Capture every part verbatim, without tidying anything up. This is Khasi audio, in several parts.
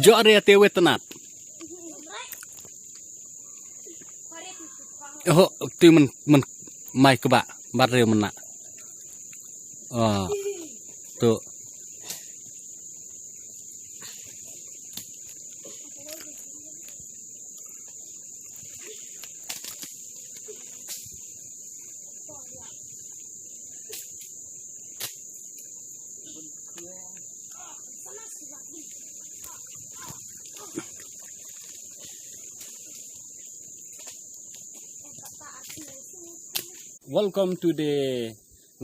Jok ria te wet tenat. Oh, tu men, men mai keba, bar ria mena. Oh, tu. Welcome to the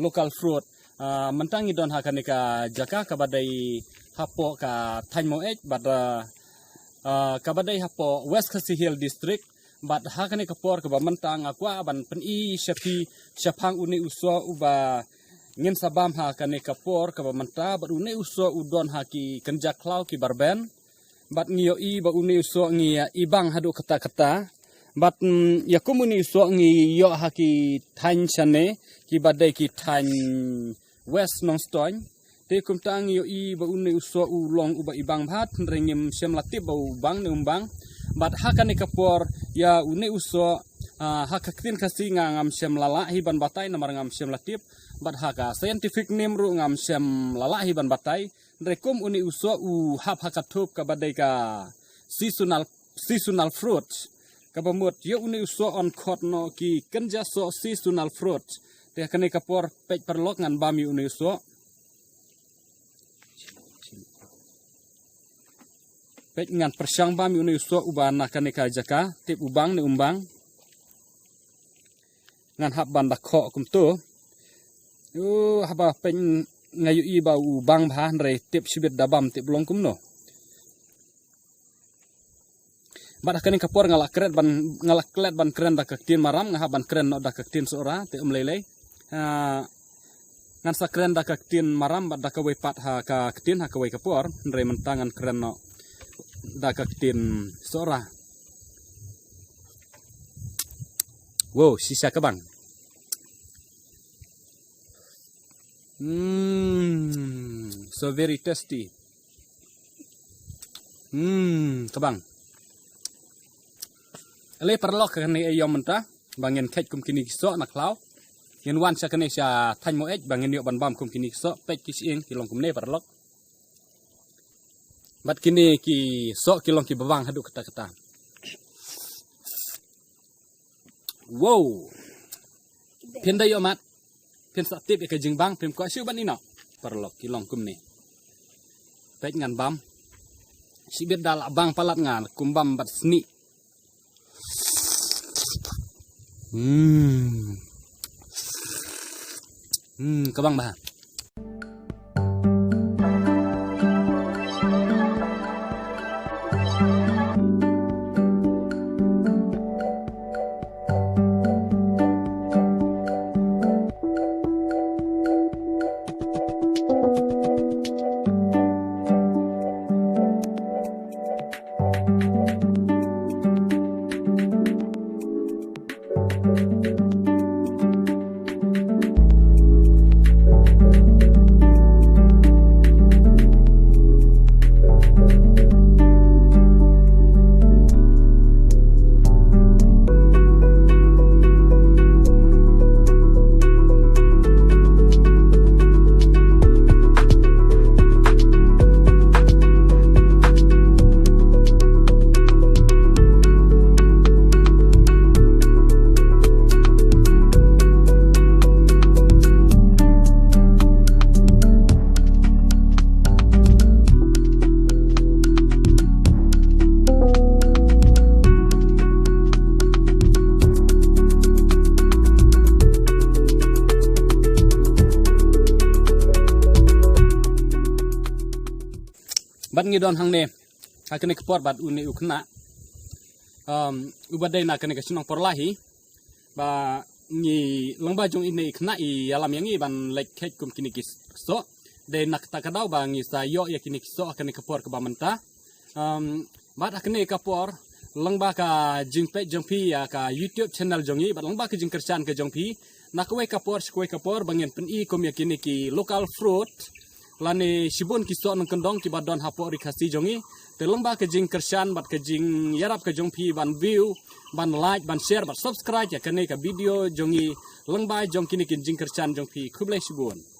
local fruit. Ah, mynta ngi don ha kane ka jaka kaba dei hapoh ka thaiñ Maweit bad, ah, ah, kaba dei hapoh West Khasi Hills District. Bad ha kane ka por kaba mynta nga kwah ban pyni sha phi shaphang une u soh uba ngin sa bam ha kane ka por kaba mynta, bad une u soh u don ha ki kynja khlaw kiba rben. Bad ngi ïohi ba une u soh ngi ïa ibang haduh katta katta. Bad, mm, ïa kum une u soh ngi ïoh ha ki thaiñ shane, kiba dei ki thaiñ West Nongstoiñ. Te kumta ngi ïohi ba une u soh u long uba ibang bha, hynrei ngim shym la tip ba u bang ne um bang. Bad ha kane ka por ïa une u soh, ah, ha ka ktien Khasi nga ngam shym la lah hi ban batai namar ngam shym la tip. Bad ha ka scientific name ruh ngam shym la lah hi ban batai. Hynrei kum une u soh u hap ha ka thup kaba dei ka seasonal, seasonal fruit. Kaba mut ïa une u soh yn khot noh ki kynja soh seasonal fruit. Te ha kane ka por peit paralok ngan bam ïa une u soh. Peit ngan pyrshang bam ïa une u soh uba na kane ka jaka, tip u bang ne um bang. Ngan hap ban da khoh kumto. Ïoh, haba peit nga ïohi ba u bang bha, hynrei tip shibit da bam tip long kumno. Bad ha kane ka por nga la kren ban, nga la klet ban kren da ka ktien Maram, nga hap ban kren noh da ka ktien Sohra, te um lei lei. Ah, ngan sa kren da ka ktien Maram bad da kawei pat ha ka ktien ha kawei ka por, hynrei mynta ngan kren noh da ka ktien Sohra. Wow, shisha ka bang. Mm, so very tasty. Mm, ka bang. Ale paralok, kane ïa mynta ba ngin kheit kum kine ki soh na khlaw. Ngin wan sha kane sha thaiñ Maweit ba ngin ïoh ban bam kum kine ki soh, peit ki shyieng ki long kumne paralok. Bad kine ki soh ki long kiba bang haduh katta katta. Wow. Phin da ïoh mad. Phin sa tip ïa ka jingbang, phim kwah shuh ban ïeh noh. Paralok, ki long kumne. Peit ngan bam. Shibit da lah bang palat nga, kum bam bad snieh. Hmm. Hmm, ka bang bha. Ngi don hangne ha kane ka por bad une u khynnah, um, uba dei na kane ka shnong Porlahi, ba ngi lyngba jong ine i khynnah i ïalam ïa ngi ban leit kheit kum kine ki soh. Dei na kata ka daw ba ngi sa ïoh ïa kine ki soh ha kane ka por kaba mynta. Um, bad ha kane ka por, lyngba ka jingpeit jong phi ïa ka YouTube channel jong ngi, bad lyngba ka jingkyrshan ka jong phi, na kawei ka por sha kawei ka por ba ngin pyni kum ïa kine ki local fruit lane shibun ki soh nongkyndong kiba don hapoh Ri Khasi jong ngi. Te lyngba ka jingkyrshan bad ka jingïarap ka jong phi ban view, ban like, ban share, ban subscribe ïa kane ka video jong ngi, lyngba jong kine ki jingkyrshan jong phi. Khublei shibun.